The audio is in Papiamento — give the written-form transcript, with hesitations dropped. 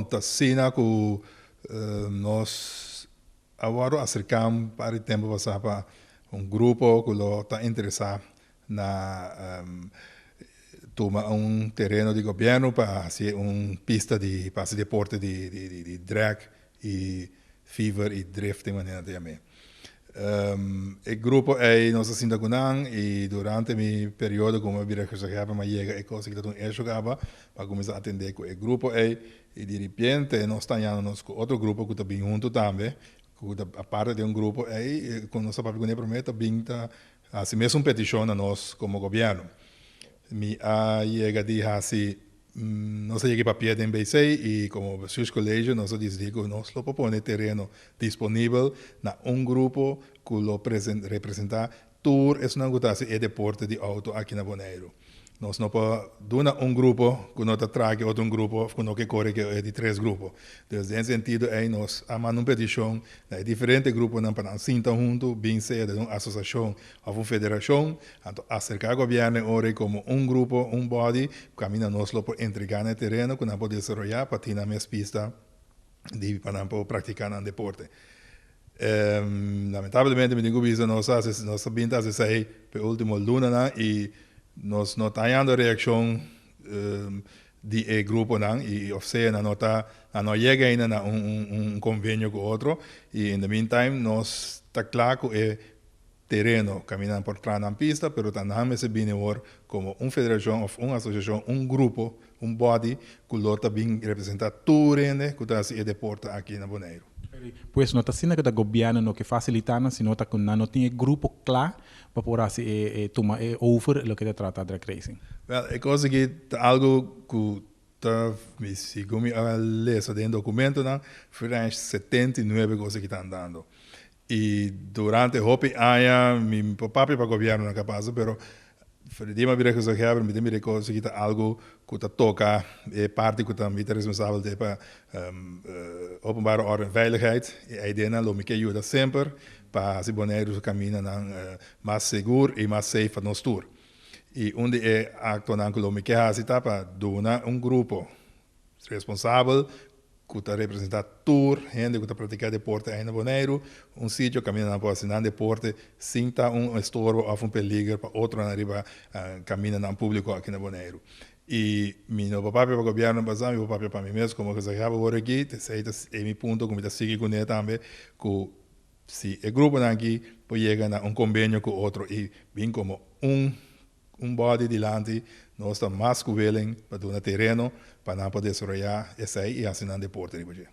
Ta asina ku nos awor a aserká un par di tempu pasá pa un grupo ku lo ta interesá na tuma un tereno di gobièrnu pa hasi un pista di pa hasi deporte di drag i fever i drifting, manera nan ta yam'é. E grupo ei nos a sinta ku nan i durante mi periodo komo bira gezaghebber mi a yega e kos aki ta un esho kaba pa kuminsá atendé ku e grupo ei i diripiente nos ta hañando nos ku otro grupo ku ta bin huntu tambe ku ta aparte di un grupo ei ku nos a papia kuné promé ta bin ta hasi mesun petishon na nos komo gobièrnu. Mi a yega di hasi. Nos a yega e papia den BC i komo bestuurscollege nos a disidí ku nos lo por pone tereno disponibel na un grupo ku lo representá tur esnan ku ta hasi e deporte di outo aki na Boneiru. Nos no por duna un grupo ku no ta traha ke otro un grupo òf ku no ke kore ke e di tres grupo. Dus den e sentido ei nos a manda un petishon na e diferente gruponan pa nan sinta huntu, bin sea den un asosiashon òf un federashon. Anto aserká gobièrnu e ora ei komo un grupo, un body, kaminda nos lo por entregá na e tereno ku nan por desaroyá pa tin nan mes pista di pa nan por praktiká nan deporte. Lamentablemente mi tin ku bisa nos a hasi nos a bin ta hasi esei pa e último lunanan i nos no ta hañando reakshon di e gruponan i òf sea nan no ta nan no a yega ainda na un un konvenio ku otro i in the meantime nos ta kla ku e tereno kaminda nan por traha nan pista, pero ta nan mester bini awor komo un federashon òf un asosiashon, un grupo, un body ku lo ta bin representá tur hende ku ta hasi e deporte aki na Boneiru. Pues no ta asina ku ta gobièrnu no ke fasilitá nan, sino ta ku nan no tin e grupo kla pa por hasi e e tuma e over loke ta trata drag racing. Wèl, e kos aki ta algu ku ta mi segun mi a lesa den dokumentonan, French 79 kos aki ta andando. I durante hopi aña mi por papia pa gobierno na capaz, pero for di dia mi a bira gezaghebber mi ta mira e cos aki ta algo cu ta toca e parti cu ta mi ta responsabel te pa openbare orde en veiligheid i eidenan lo mi ke yuda semper pa haci Boneiru su caminanan mas segur i mas safe pa nos tur. I un di e actonan cu lo mi ke haci ta pa duna un grupo responsabel ku ta representá tur hende ku ta pratiká deporte ahi na Boneiru, un sitio kaminda nan por hasi nan deporte sin ta un estorbo òf un peliger pa otronan riba kamindanan públiko aki na Boneiru. I mi no por papia pa gobièrnu pasá, mi por papia pa mi mes komo gezaghebber awor aki, esei ta e mi punto ku mi ta sigui kuné tambe, ku si e gruponan aki por yega na un kombenio ku otro i bin komo un Un body dilanti nos ta mas ku willing pa duna tereno pa nan por desaroyá esei i hasi nan deporte riba dje.